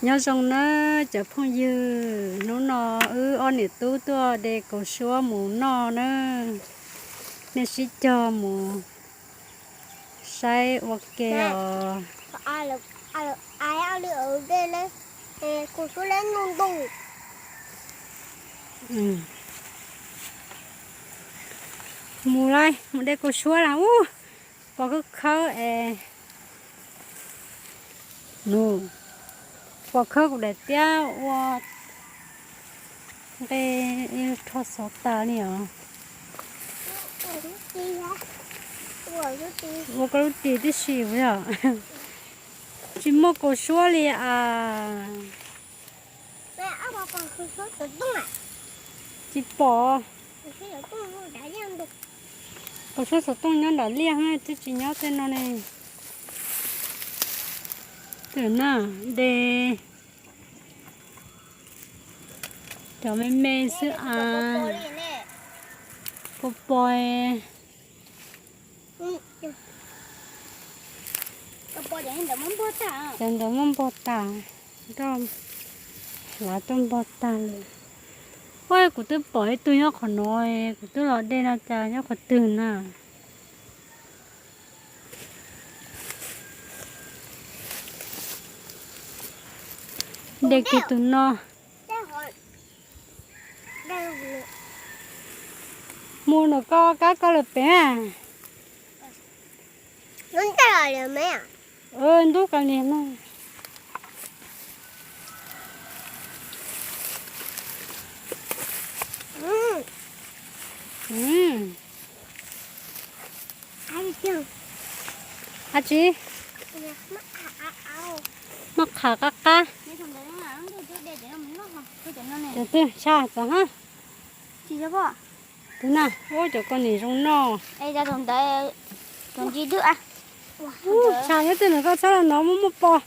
Nyob zoo nawb cov phooj ywg, hnub no wb ob niam tub tuaj de kaus suab mus noj nawb. Nej sib cog mus saib ua ke os. Mus lauj, mus de kaus suab lauj. Ub, pos khawb khawb es, nus, pos khawb kuv daim tiab ua nqe rho xov tas li os. Ua koj lub ris tib si yom. Tsis muaj kaus suab li as. Tsis pom. Kaus suab xov tooj nyob nram liaj, twb tsis nyob tej no ne. Twb na, de cov me me xwb as. Pos pos. Cov ntawd muab npog tas, nroj hlav tuaj npog tag lawm. Ua kuv twb pom ib tug nyob qhov no, kuv twb los de no cas nyob qhov twg na. De kiag tus no. Mus nram koj kab koj lawm pem. Ntub kav liam no. Ab tsi, maj qham qab qab. Cov twg tshaj txog hab. Tus na, ub, cov ko nim zoo noj. Ub, tshaj nyob twg nws koj txhob los no muaj muaj pos.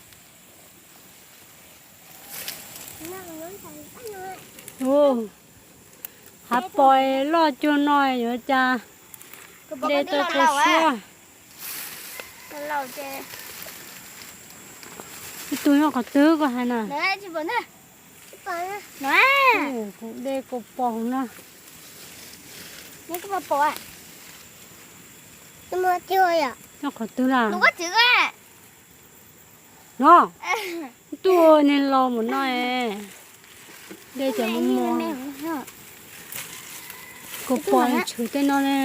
Hav pos loj cuag no yuav cas de tau kaus suab. Ib tug nyob qhov twg koj hais na? Kuv de kaus pos no. Nyob qhov twg lawm? No, tuaj niag laus mus no es, de cov mus mos. Kaus pos tshwm tej no ne.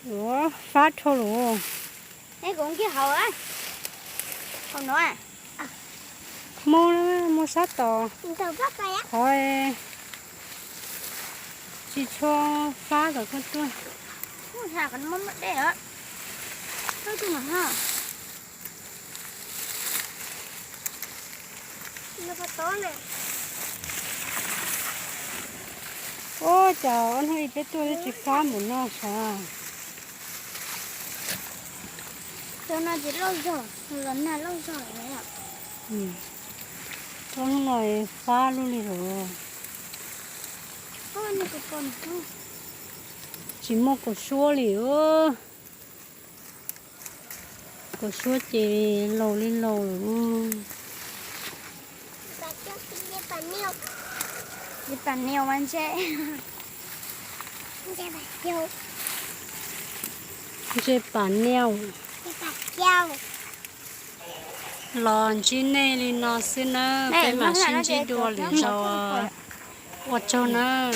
Ua fab dhau lawm. Hmoob muaj sab tom qhov tsis tshua fab kom koj tuaj. Ua cas ob hnub ib peb tuaj twb tsis fab mus no sav. Ob hnub no fab lug li lawm. Tsis muaj kaus suab li. Kaus suab ces laus li laus lawm. Ntse pam niaj los ntsib nej li no xwb nawb, peb mam sib ntsib dua lwm zaus. Ua tsaug nawb.